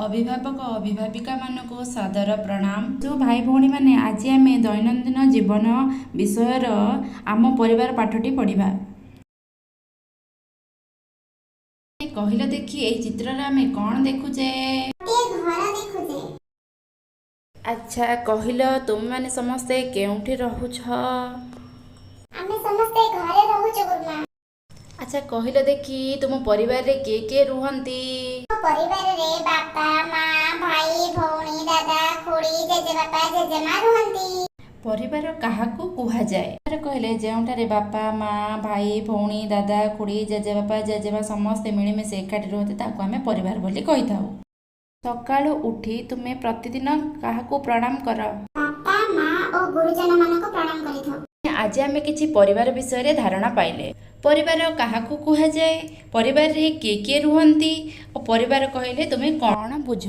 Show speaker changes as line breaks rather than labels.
ଅଭିଭାବକ ଅଭିଭାବିକାମାନଙ୍କୁ ସାଦର ପ୍ରଣାମ। ଯେଉଁ ଭାଇ ଭଉଣୀମାନେ, ଆଜି ଆମେ ଦୈନନ୍ଦିନ ଜୀବନ ବିଷୟର ଆମ ପରିବାର ପାଠଟି ପଢ଼ିବା। କହିଲ ଦେଖି, ଏଇ ଚିତ୍ରରେ ଆମେ କ'ଣ ଦେଖୁଛେ?
ଗୋଟିଏ ଘର ଦେଖୁଛେ।
ଆଚ୍ଛା କହିଲ, ତୁମେମାନେ ସମସ୍ତେ କେଉଁଠି ରହୁଛ?
ଆମେ ସମସ୍ତେ ଘରେ ରହୁଛୁ, ଗୁରୁମା।
ଆଚ୍ଛା କହିଲ ଦେଖି, ତୁମ ପରିବାରରେ କିଏ କିଏ ରୁହନ୍ତି?
ମୋ ପରିବାରରେ ବାପା, ମା, ଭାଇ, ଭଉଣୀ, ଦାଦା, ଖୁଡି, ଜେଜେବାପା, ଜେଜେମା ରୁହନ୍ତି।
ପରିବାର କାହାକୁ କୁହାଯାଏ? ପରିବାର କହିଲେ ଯେଉଁଠାରେ ବାପା, ମା, ଭାଇ, ଭଉଣୀ, ଦାଦା, ଖୁଡ଼ି, ଜେଜେବାପା, ଜେଜେମା ସମସ୍ତେ ମିଳିମିଶି ଏକାଠି ରୁହନ୍ତି, ତାକୁ ଆମେ ପରିବାର ବୋଲି କହିଥାଉ। ସକାଳୁ ଉଠି ତୁମେ ପ୍ରତିଦିନ କାହାକୁ ପ୍ରଣାମ କର?
ବାପା, ମା ଓ ଗୁରୁଜନ ମାନଙ୍କୁ ପ୍ରଣାମ କରିଥାଉ।
ଆଜି ଆମେ କିଛି ପରିବାର ବିଷୟରେ ଧାରଣା ପାଇଲେ। ପରିବାର କାହାକୁ କୁହାଯାଏ, ପରିବାରରେ କିଏ କିଏ ରୁହନ୍ତି ଓ ପରିବାର କହିଲେ ତୁମେ କ'ଣ ବୁଝ।